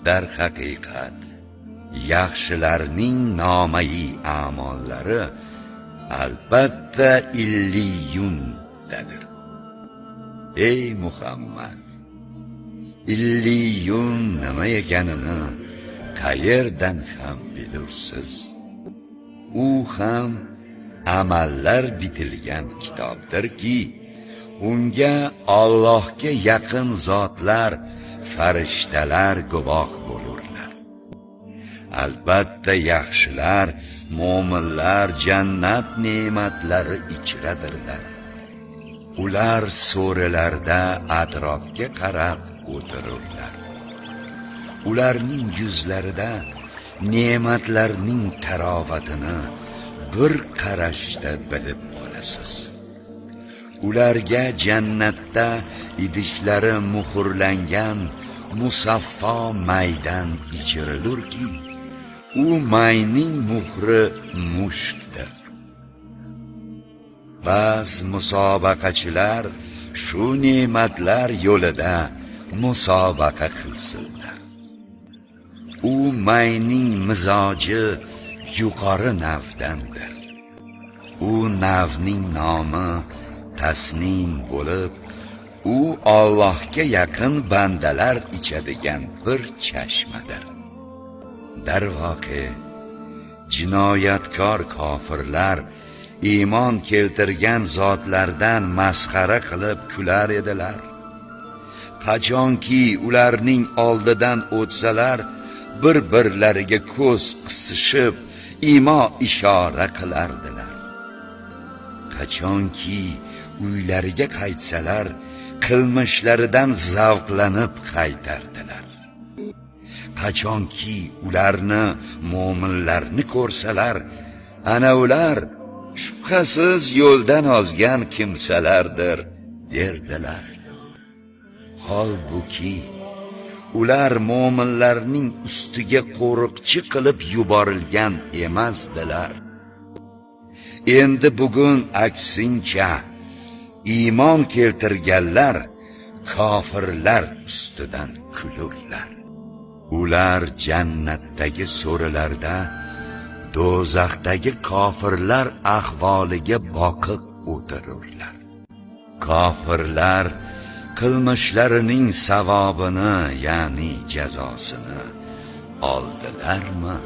Darhaqiqat, yaxshilarning nomai a'mollari albatta illiyundadir. Ey Muhammad, illiyun nima ekanini qayerdan ham bilursiz? U ham amallar bitilgan kitobdirki, unga Allohga yaqin zotlar, farishtalar guvoh bo'lurlar. Albatta yaxshilar, mo'minlar jannat ne'matlari ichradirlar. Ular so'rilarda atrofga qarab o'tirurlar. Ularning yuzlarida ne'matlarning tarovatini bir qarashda bilib olasiz. Ularga jannatda idishlari muhrlangan musaffo maydan ichirilurki, u mayning muhri mushkdir. Ba'z musobaqachilar shu ne'matlar yo'lida musobaqa qilsinlar. U mayning mizoji yuqori navdandir. U navning nomi Tasnim bo'lib, u Allohga yaqin bandalar ichadigan bir chashmadir. Darvoqe, jinoyatkor kofirlar iymon keltirgan zotlardan masxara qilib kular edilar. Qachonki ularning oldidan o'tsalar, bir-birlariga ko'z qisishib, imo ishora qilardilar. Qachonki uylariga qaytsalar, qilmishlaridan zavqlanib qaytardilar. Qachonki ularni, mo'minlarni ko'rsalar, ana ular shubhasiz yo'ldan ozgan kimsalardir derdilar. Holbuki ular mo'minlarning ustiga qo'riqchi qilib yuborilgan emasdilar. Endi bugun aksincha iymon keltirganlar kofirlar ustidan kulurlar. Ular jannatdagi so'rilarda do'zaxdagi kofirlar ahvoliga boqib o'tirurlar. Kofirlar qilmishlarining savobini, ya'ni jazosini oldilarmi?